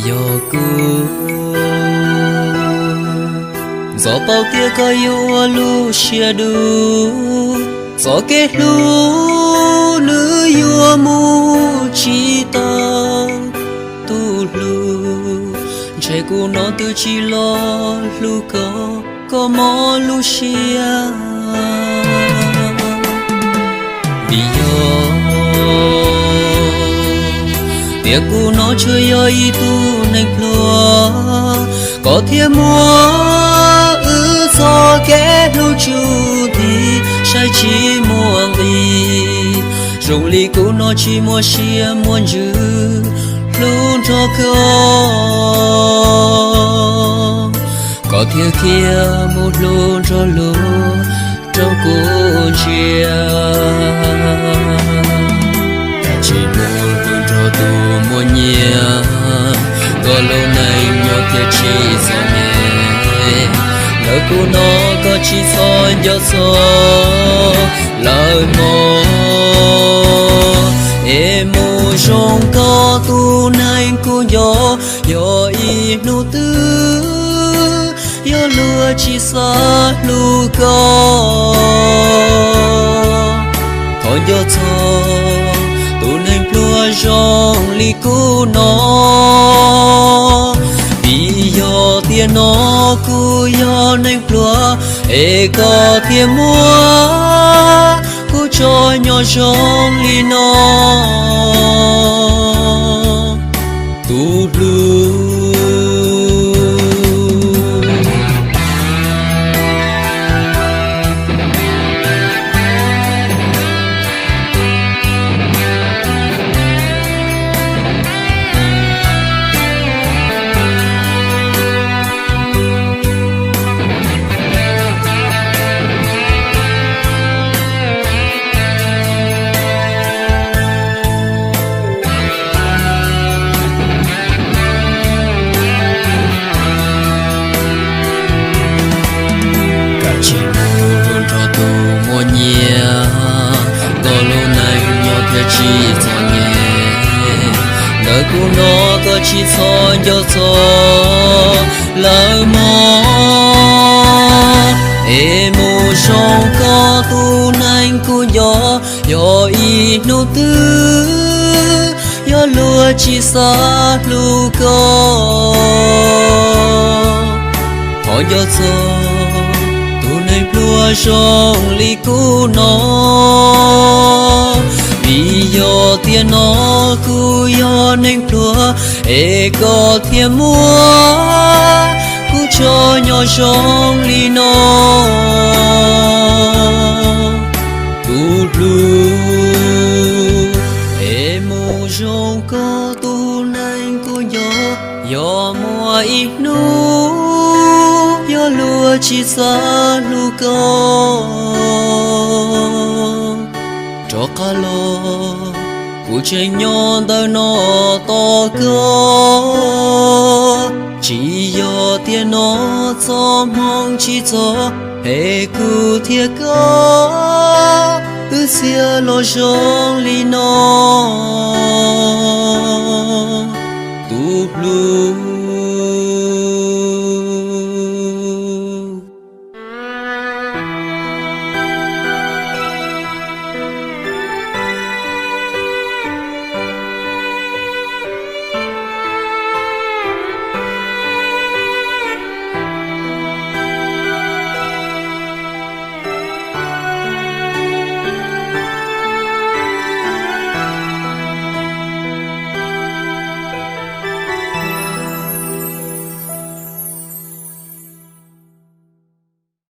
Yog kuv, ntxov paub tias koj yuav ua lub siab dub, txoj kev hlub nws yuav mus tsis tau. Tus hlub, ntshe kuv no twb tsis los hlub koj, koj mob lub siab. Vim yog tias kuv no tsuas yog ib tug neeg pluag, koj thiaj muab wb txoj kev hlub tsuj nti, saib tsis muaj nqis. Zoo li kuv no tsis muaj siab muaj ntsws hlub nrog koj, koj thiaj khiav mus hlub nrog luag rau kuv ntsia. Tsis mus hlub nrog tus muaj nyiaj, koj lub neej nyob thiaj tsis txom nyem. Ntawm kuv no koj tsis txhob nco txog lawm mog, es mus zoo koj tus neeg kuv nco. Yog ib hnub twg yog luag tsis xav hlub koj, thov nco txog tus neeg pluag zoo li kuv no. Vim yog tiam no kuv yog neeg pluag, es koj thiaj muab kuv tso nyob zoo li no, tus hlub. Koj tsis mus hlub nrog tus muaj nyiaj, koj lub neej nyob thiaj tsis txom nyem. Ntawm kuv no koj tsis txhob nco txog lawm mog, es mus zoo koj tus neeg kuv nco. Yog ib hnub twg yog luag tsis xav hlub koj, thov nco txog tus neeg pluag zoo li kuv no. Vim yog tiam no kuv yog neeg pluag, es koj thiaj muab kuv tso nyob zoo li no, tus hlub. Es mus zoo koj tus neeg kuv nco. Yog muaj ib hnub yog luag tsis xav hlub koj, rov qab los kuv tseem nyob ntawm no tos koj. Tsis yog tiam no txoj hmoo tsis txog, es kuv thiab koj wb txhiaj los zoo li no.